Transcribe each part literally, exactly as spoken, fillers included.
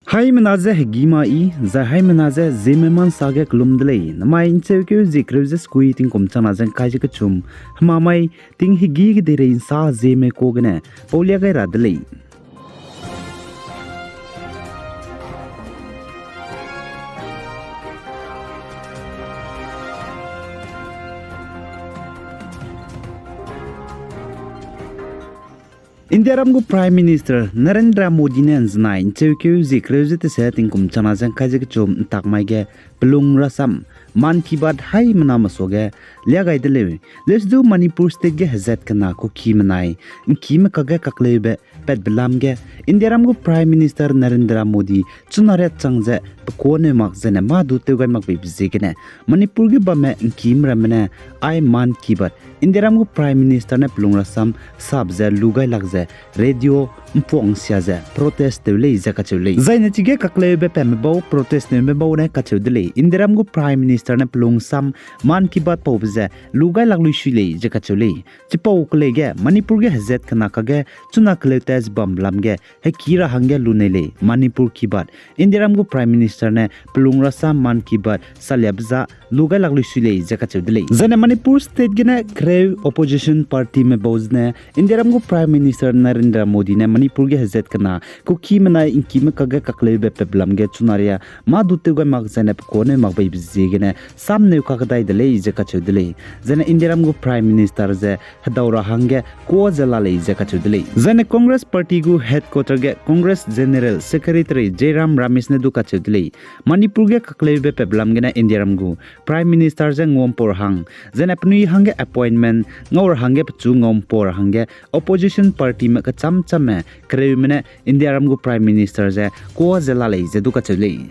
Haimena ze hegî ma i, zai haimena ze Zeme ma nsa ge kelum de lei. Namai ncheukeu zie kereu ze sekui tingkum changna ze ngkai ze kechum, hemamai ting hegî kedeirei nsa Zeme ka gene paulia gai ra de lei. Indiaram gu Prime Minister Narendra Modi ne nzenai ncheukeu zie kereu ze tese tingkum changna ze ngkai ze kechum ntak mai ge pelung rasam Mann Ki Baat haimena mesuage lia gai de lei. Leusdu Manipur State ge hezat kena Kuki menai ngkîme kakge kakleube patbe lam ge Indiaram gu Prime Minister Narendra Modi chuna riat chang ze pekuaneu mak zene mâ du tew gai mak beibe ziegene Manipur ge bamme ngkîme ramme ne ai Mann Ki Baat Indiaram gu Prime Minister ne pelung rasam sap ze lu gai lak ze radio mpuang sia ze protest tew lei ze kacheu lei. Zaine chige kakleube patme bau protest neume bau ne kacheu de lei. Indiaram gu Prime Minister ne pelung sam Mann Ki Baat paube ze lu gai lak lui sui lei ze kacheu lei. Chipau kelei ge Manipur ge hezat kena kakge chuna keleu tat ze bambe lam ge hekî ra hangge lunei lei Manipur Ki Baat. Indiaram gu Prime Minister ne pelung rasam Mann Ki Baat saliabe za lu gai lak lui sui lei ze kacheu de lei. Zaine Manipur State gene kereu opposition partyme bau zene Indiaram gu Prime Minister Narendra Modi ne Manipur ge hezat kena Kuki menai ngkîme kakge kakleube patbe lam ge chuna riâ mâ du tew gai mak zene pekuaneu mak beibe ziegene samneu kakdai de lei ze kacheu de lei. Zaine Indiaram gu Prime Minister ze hedau ra hangge kua ze la lei ze kacheu de lei. Zaine Congress Party gu headquarter ge Congress General Secretary Jairam Ramesh ne du kacheu de lei. Manipur ge kakleube patbe lam gene Indiaram gu Prime Minister ze ngaumpau ra hang, zaine penui hangge appointment ngau ra hangge pechu ngaumpau ra hangge opposition partyme kecham chamme kereume ne Indiaram gu Prime Minister ze kua ze la lei ze du kacheu lei.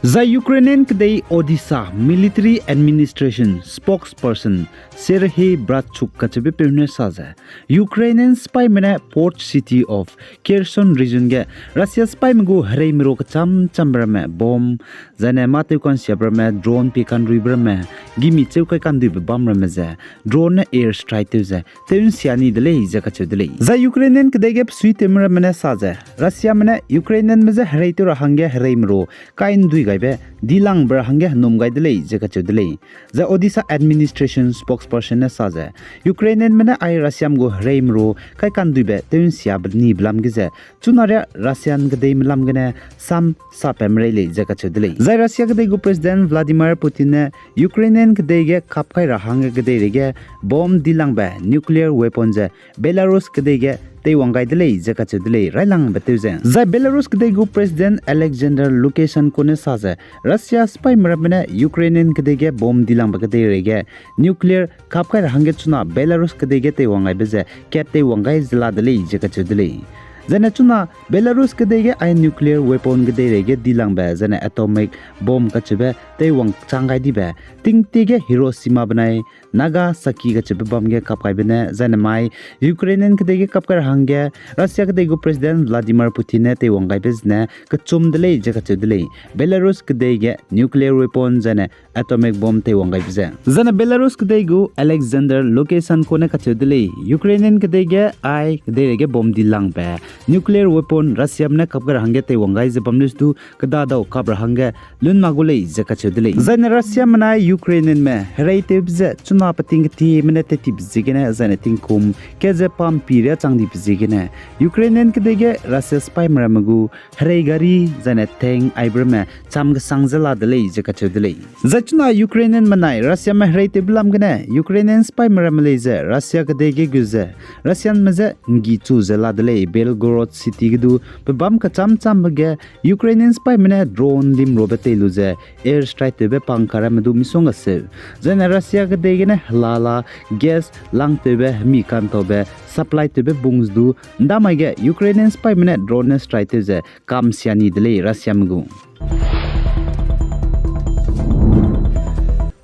Zai Ukrainian kedei Odesa Military Administration spokesperson Serhiy Bratchuk kacheube peu ne sa ze, Ukrainian sipaime ne port city of Kherson region ge Russia sipaime gu hereime ru kecham chambe ramme bomb, zaine mâ tew kansiabe ramme drone pie kanruibe ramme, gimi cheu kai kanduibe bam ramme ze drone ne air strike tew ze tew nsia ni de lei ze kacheu de lei. Zai Ukrainian kedei ge besuitewme ramme ne sa ze, Russiame ne Ukrainianme je hereitew ra hangge hereime ru kai ndui gaibe dilangbe ra hangge henum gai de lei ze kacheu de lei. Zai Odesa administration spokesperson ne sa ze, Ukrainianme ne ai Russiame gu hereime ru kai kanduibe tew nsiabe nibe lam ge ze, chuna riâ Russian kedeime lam gene sam sapatme rei lei ze kacheu de lei. Zai Russia kedei gu President Vladimir Putin ne Ukrainian kedei ge kap kai ra hangge kedeireige bomb dilangbe nuclear weapon ze Belarus kedei ge teiwang gai de lei ze kacheu de lei, railangbe tew ze. Zai Belarus kedei gu President Alexander Lukashenko ne sa ze, Russia sipaime ramme ne Ukrainian kedei ge bomb dilangbe kedeireige nuclear kap kai ra hangge chuna Belarus kedei ge teiwang gaibe ze kat teiwang gai ze la de lei ze kacheu de lei. Zaine chuna Belarus kedei ge ai nuclear weapon kedeireige dilangbe zaine atomic bomb kacheube teiwang chang gai dibe, tingtie ge Hiroshima benai Nagasaki kacheube bam ge kap gaibe ne zaine mai Ukrainian kedei ge kap kai ra hangge Russia kedei gu President Vladimir Putin ne teiwang gaibe zene kechum de lei ze kacheu de lei. Belarus kedei ge nuclear weapon zaine atomic bomb teiwang gaibe ze. Zaine Belarus kedei gu Alexander Lukashenko ne kacheu de lei, Ukrainian kedei ge ai kedeireige bomb dilangbe nuclear weapon Russiame ne kap kai ra hangge teiwang gai ze bam leusdu kedadau kap ra hangge lun ma gu lei ze kacheu de lei. Zaine Russiame nai Ukrainianme hereitewbe ze chuna peting ketieme ne tettibe ziegene zaine tingkum kat ze pampi riâ chang dibe ziegene Ukrainian kedei ge Russia sipaime ramme gu herei gari zaine tank aibe ramme cham kesang ze la de lei ze kacheu de lei. Zai chuna Ukrainianme nai Russiame hereitewbe lam gene Ukrainian sipaime ramme lei ze Russia kedei ge gu ze Russianme je nggi chu ze la de lei. Belgorod city ge du pebâm kecham chambe ge Ukrainian sipaime ne drone limrobe tei lu ze air strike tewbe pangka ramme du misongga seu. Zaine Russia kedei gene helala gas langtewbe hemi kantaube supply tewbe bung ze du ndamai ge Ukrainian sipaime ne drone ne strike tew ze kam sia ni de lei Russiame gu.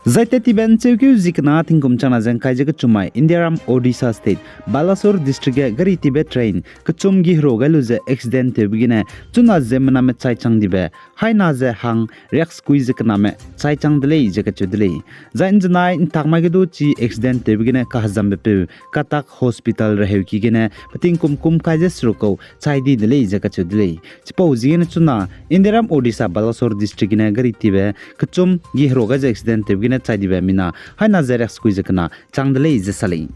Zai tat tibe ’ncheukeu zi kena tingkum changna ze ’ngkai ze kechum mai Indiaram Odisha State, Balasore District ge gari tibe train kechum gi hero gai lu ze accident tewbe gene chuna ziemmename chai chang dibe haina ze hang riaksekui ze kename chai chang de lei ze kacheu de lei. Zai ’nzenai ’ntak mai ge du chi accident tewbe gene kahezambe peu Cuttack Hospital reheuki gene petingkum kum kai ze seruk kau chai di de lei ze kacheu de lei. Chipau ziegene chuna Indiaram Odisha Balasore District gene gari tibe kechum gi hero gai ze accident tewbe gene chai dibe mina haina ze riaksekui ze kena chang de lei ze sa lei.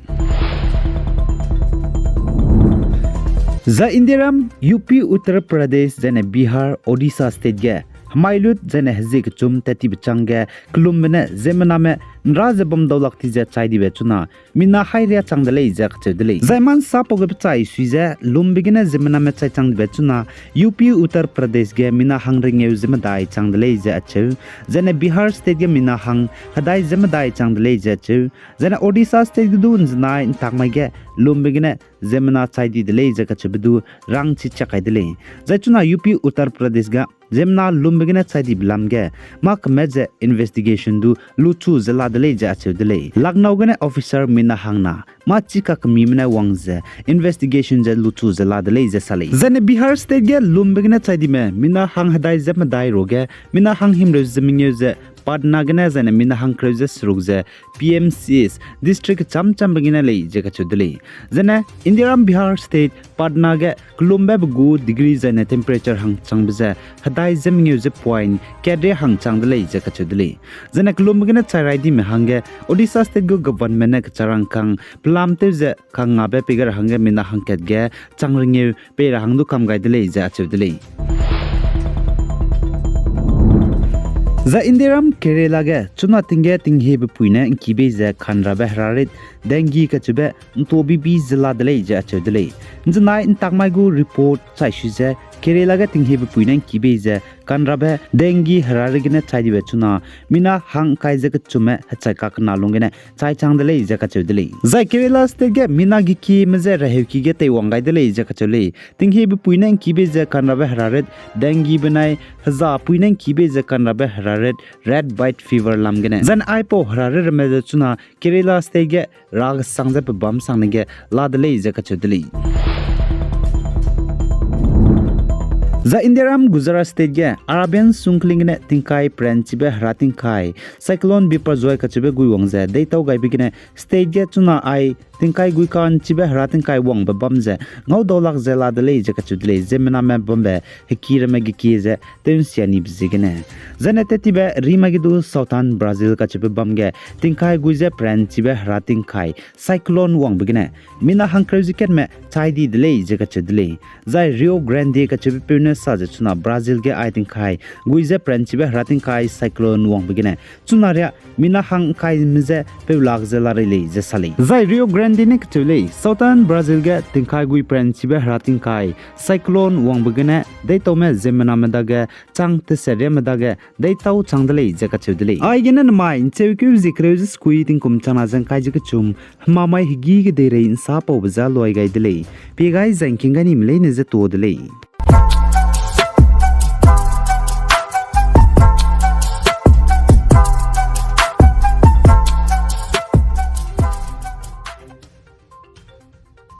Zai Indiaram U P, Uttar Pradesh zaine Bihar, Odisha State ge hemai lut zaine hezie kechum tat tibe chang ge kelumbe ne ziemmename ’nra ze bam dau lak ti ze chai dibe chuna mina hai riâ chang de lei ze kacheu de lei. Zai mâ ’nsapau ge pechai sui ze lumbe gene ziemmename chai chang dibe chuna U P, Uttar Pradesh ge mina hang rengeu ze medai chang de lei ze acheu. Zaine Bihar State ge mina hang hedai ze medai chang de lei ze acheu. Zaine Odisha State ge du ’nzenai ’ntak mai ge lumbe gene ziemmena chai di de lei ze kacheube du rangchi chak kai de lei. Zai chuna U P, Uttar Pradesh ga ziemmena lumbe gene chai dibe lam ge mâ kemet ze investigation du luchu ze la de lei ze acheu de lei. Lucknow gene officer mina hangna mâ chi kakemime ne wang ze investigation ze luchu ze la de lei ze sa lei. Zaine Bihar State ge lumbe gene chai dime mina hang hedai ze medai ruage mina hang himreu ze mengeu ze Patna gene zaine mina hang kereu ze seruk ze P M C H district kecham chambe gene lei ze kacheu de lei. Zaine Indiaram Bihar State Patna ge kelumbe be gu degree zaine temperature hang changbe ze hedai ze mengeu ze point kat ria hang chang de lei ze kacheu de lei. Zaine kelumbe gene chai rai dime hangge Odisha State gu government ne kecharangkang pelam tew ze kangngabe pei gai ra hangge mina hangkat ge chang rengeu pei ra hang du kam gai de lei ze acheu de lei. Zai Indiaram Kerala ge chuna ting ge tinghiebe pui ne ’ngkibei ze kanrabe herarit dengue kacheube ’ntobibi ze la de lei ze acheu de lei. ’Nzenai ’ntak mai gu report chai sui ze Kerala ge tinghiebe pui ne ’ngkibei ze kanrabe dengue herarit gene chai dibe chuna mina hang ’ngkai ze kechumme hechai kakena lung gene chai chang de lei ze kacheu de lei. Zai Kerala State ge mina gekieme je reheuki ge teiwang gai de lei ze kacheu lei. Tinghiebe pui ne ’ngkibei ze kanrabe herarit dengue benai heza pui ne ’ngkibei ze kanrabe herarit rat bite fever lam gene. Zaine aipau herarit ramme ze chuna Kerala State ge ra kesang ze pebâm sangne ge la de lei ze kacheu de lei. Zai Indiaram Gujarat State ge Arabian sungkling gene tingkai peranchibe hera tingkai Cyclone Biparjoy kacheube guiwang ze deitau gaibe gene state ge chuna ai tingkai guikanchibe hera tingkai wangbe bâm ze ngau dau lak ze la de lei ze kacheu de lei. Ziemmename bambe heki ramme gekie ze tew ’nsia nibe ziegene. Zaine tat tibe rimai ge du Southern Brazil kacheube bâm ge tingkai gui ze peranchibe hera tingkai cyclone wangbe gene mina hangkereu ze katme chai di de lei ze kacheu de lei. Zai Rio Grande kacheube peu ne sa ze chuna Brazil ge ai tingkai gui ze peranchibe hera tingkai cyclone wangbe gene chuna ria mina hang ’ngkaime je peu lak ze la rei lei ze sa lei. Zai Rio Grande ne kacheu lei, Southern Brazil ge tingkai gui peranchibe hera tingkai cyclone wangbe gene deitaume ziemmename dage chang teseriame dage deitau chang de lei ze kacheu de lei. Aigene namai ’ncheukeu zie kereu ze sekui tingkum changna ze ’ngkai ze kechum hemamai hegî kedeirei ’nsapaube je luai gai de lei. Pie gai zai ’ngking gai nime leine je tuâ de lei.